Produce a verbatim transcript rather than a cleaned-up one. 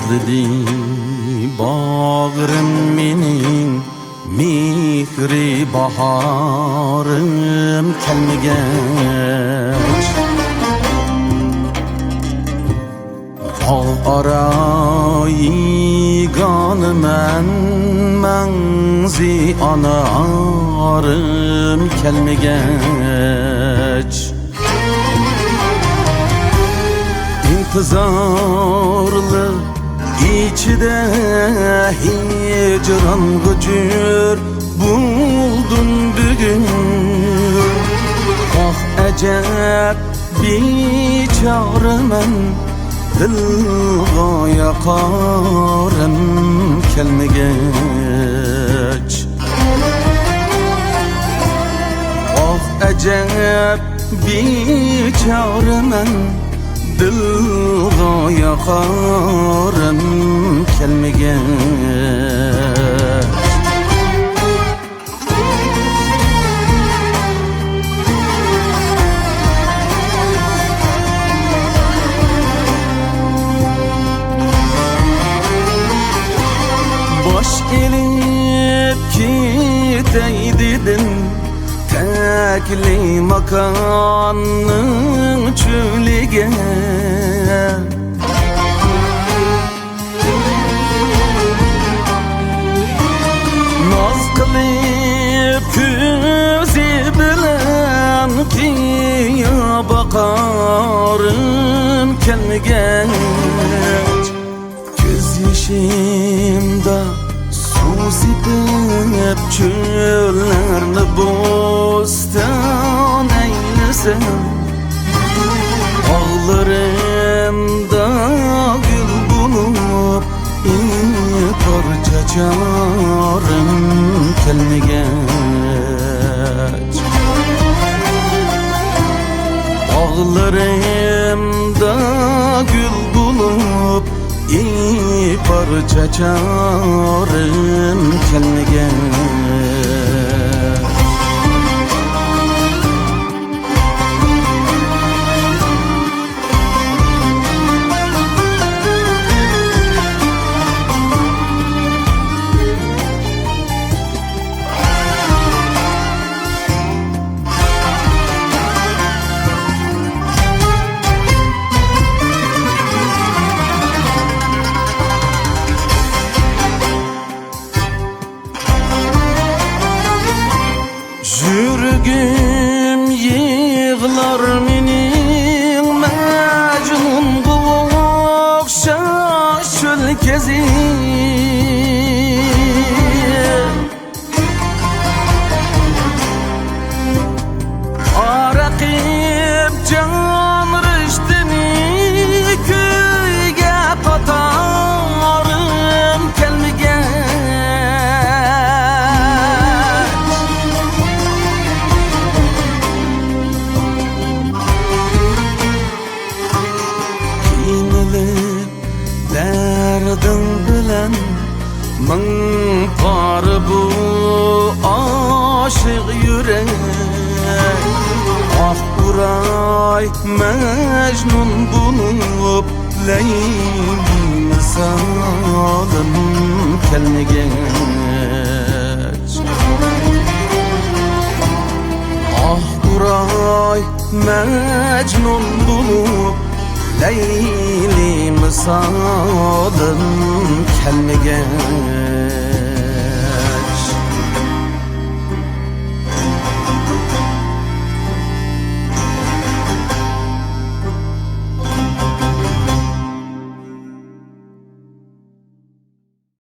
دېدى باغرىم مېنىڭ، مېھرى باھارىم كەلمىگەچ. باغ ئارا يېگانىمەن، مەڭزى ئانارىم كەلمىگەچ. ئىنتىزارلىق ئىچىدە ھىجرانغا جۆر بولدۇم بۈگۈن. ئاھ، ئەجەب بىچارىمەن، دىلغا ياقارىم كەلمىگەچ. ئاھ، ئەجەب بىچارىمەن، دىلغا ياقارىم كەلمىگەچ. باش ئېلىپ كېتەي دېدىم تەكلىماكاننىڭ چۆلىگە. ناز قىلىپ كۆزى بىلەن قىيا باقارىم كەلمىگەچ. كۆز يېشىمدا سۇ سېپىپ چۆللەرنى بوستان ئەيلىسەم، باغلىرىمدا گۈل بولۇپ ئىپار چاچارىم كەلمىگەچ. باغلىرىمدا گۈل بولۇپ ئىپار چاچارىم كەلمىگەچ. يۈرىكىم يىغلار مېنىڭ مەجنۇنغا ئوخشاش چۆل كېزىپ. ئارىقىپ جان رىشتىنى كۈيگە قاتارىم كەلمىگەچ. قىينىلىپ دەردىڭ بىلەن مىڭ پارە بۇ ئاشىق يۈرەك. ئاھ ئۇراي مەجنۇن بولۇپ، لەيلى مىسالىم كەلمىگەچ. ئاھ ئۇراي مەجنۇن بولۇپ، لەيلى مىسالىم كەلمىگەچ.